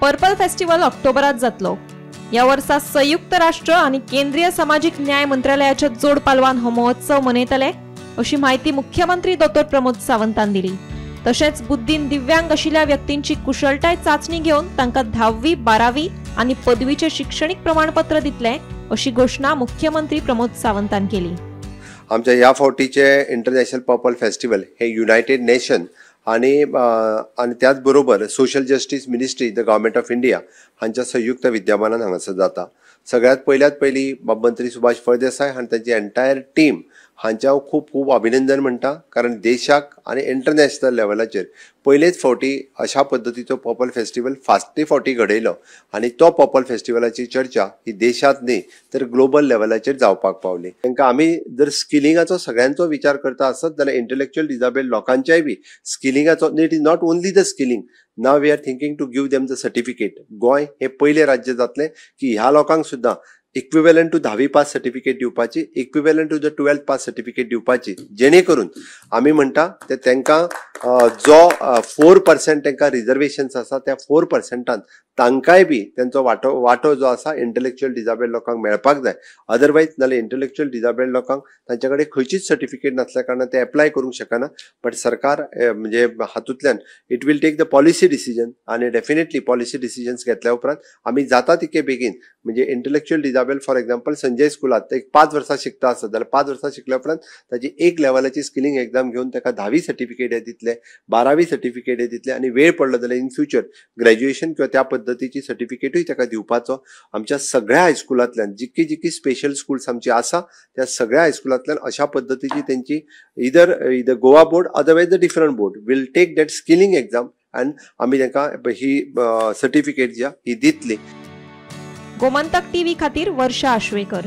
Purple festival ऑक्टोबरात जातलो. ह्या वर्सा संयुक्त राष्ट्र आनी केंद्रीय सामाजीक न्याय मंत्रालयाच्या जोड पालवान हो महोत्सव मनयतले अशी म्हायती मुख्यमंत्री दोतोर प्रमोद सावंतान दिली. तशेंच बुद्धीन दिव्यांग आशिल्ल्या व्यक्तींची कुशळटाय चांचणी घेवन तांकां 10वी, 12वी आनी पदवीचें शिक्षणीक प्रमाणपत्र दितले अशी घोशणा मुख्यमंत्री प्रमोद सावंतान केली. आमच्या ह्या फावटीचे इंटरनॅशनल पर्पल फेस्टिवल हे युनायटेड नेशन आणि आणि त्याच बरोबर social justice ministry, the government of India हांच्या संयुक्त विद्यमानान हांगासर जाता. सगळ्यात पयल्यात पयली मंत्री सुभाष फळदेसाय आनी तांची एंटायर टीम हांचे हांव खूब खूब अभिनंदन म्हणटा, कारण देशाक आनी इंटरनॅशनल लेवलाचेर पयलेच फावटी अशा पद्दतीचो पर्पल फेस्टिवल फास्टी फावटी घडयलो आनी तो पर्पल फेस्टिवलाची चर्चा ही देशांत न्ही तर ग्लोबल लेवलाचेर जावपाक पावली. तांकां आमी जर स्किलिंगाचो सगळ्यांचो विचार करता आसत जाल्यार इंटलेक्च्युअल डिजेबल्ड लोकांच्याय बी स्किलिंगाचो, it is not only the skilling, now we are thinking to give them the certificate. Goa हे पयलें राज्य जातलें की ह्या लोकांक सुद्दां इक्विवेलंट टू 10वी पास सर्टिफिकेट दिवपाची, equivalent to the 12th pass certificate दिवपाची, जेणे करून आमी म्हणटा ते तांकां जो 4% तांकां रिजर्वेशन्स आसा त्या 4%ान तांकांय बी तेंचो वांटो जो आसा इंटलेक्च्युअल डिजेबल्ड लोकांक मेळपाक जाय. अदरवायज नाल्यार इंटलेक्च्युअल डिजेबल्ड लोकांक तांचे कडेन खंयचीच सर्टिफिकेट नासल्या कारणान ते एप्लाय करूंक शकना. बट सरकार म्हणजे हातूंतल्यान it will take the policy decision आनी डेफिनेटली पॉलिसी डिसिजन्स घेतल्या उपरांत आमी जाता तितके बेगीन म्हणजे intellectual disabled for example Sanjay स्कुलात एक 5 वर्सां शिकता आसत जाल्यार 5 वर्सां शिकल्या उपरांत ताजी एक लेवलाची स्किलिंग एक्झाम घेवन ताका 10वी सर्टिफिकेट दितले, 12वी सर्टिफिकेट दितले आनी वेळ पडलो जाल्यार इन फ्युचर ग्रॅज्युएशन किंवा त्या पद्दतीची सर्टिफिकेटूय ताका दिवपाचो. आमच्या सगळ्या हायस्कुलांतल्यान जितकी जितकी स्पेशल स्कूल्स आमची आसा त्या सगळ्या हायस्कुलांतल्यान अशा पद्दतीची तेंची either Goa board otherwise the different board will take that skilling exam आनी आमी तांकां ही सर्टिफिकेट जी ही दितली. गोमंतक टीव्ही खातीर वर्षा आश्वेकर.